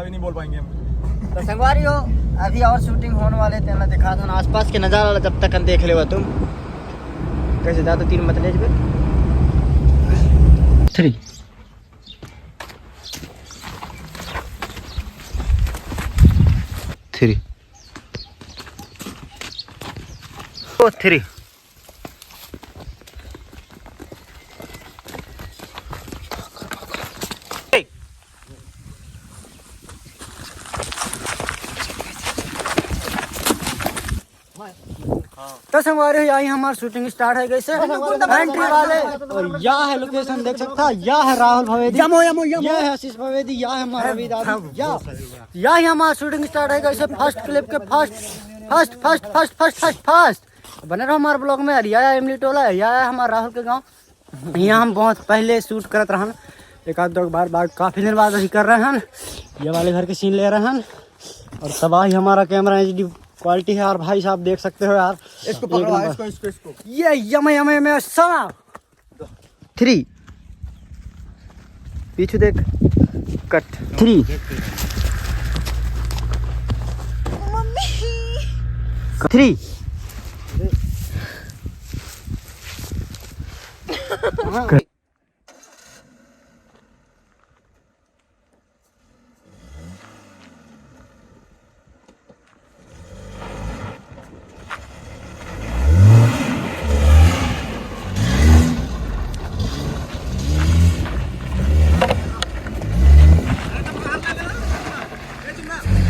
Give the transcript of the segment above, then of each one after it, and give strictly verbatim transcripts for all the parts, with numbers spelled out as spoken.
अभी नहीं बोल पाएंगे हम कुछ भी। तो संगवारी हो, अभी और शूटिंग होने वाले, तेला दिखा था आसपास के नजारा ला, जब तक हम देख लेवा तुम। कैसे ज्यादा तीन मत ले जबे। थ्री। थ्री। O three. तो संगवारी हो, यही हमार शूटिंग स्टार्ट है कैसे एंट्री वाले। और या है लोकेशन, देख सकता है, या है राहुल भवेदी, यमो, यमो, यमो। या है आशीष भवेदी, या है हमारा रविदास, या, या ही हमारा शूटिंग स्टार्ट है कैसे फर्स्ट क्लिप के first, first, first, first, first, first, first. बने रहो हमारे ब्लॉग में। और या है इमली टोला, या है हमारा राहुल के गाँव। यहाँ हम बहुत पहले शूट करत रहन, एक आध दो बार, बार काफी दिन बाद अभी कर रहे हैं। ये वाले घर के सीन ले रहे हैं। और तबाही हमारा कैमरा एच डी क्वालिटी है यार भाई साहब, देख सकते हो यार। इसको एक पकड़ो, नंबर। इसको, इसको, इसको। ये यम, यम, यम, समा। थ्री। पीछू देख। कट। थ्री। थ्री।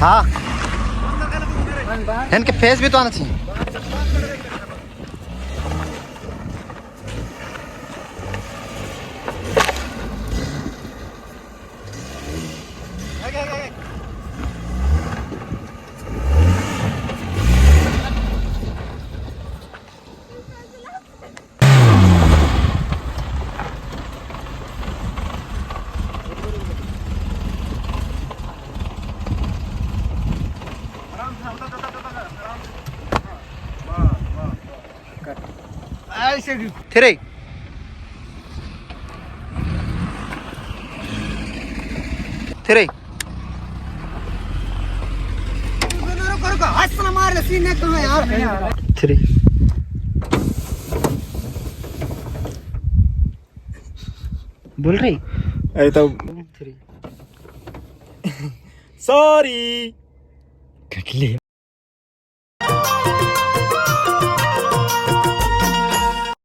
हाँ, इनके फेस भी तो आना चाहिए। ऐसे भी। थ्री। थ्री। रुको, रुको, रुको, हंस ना मार ले, सीन नहीं तो है यार। थ्री। बोल रही। अरे तो थ्री। सॉरी। कट ले।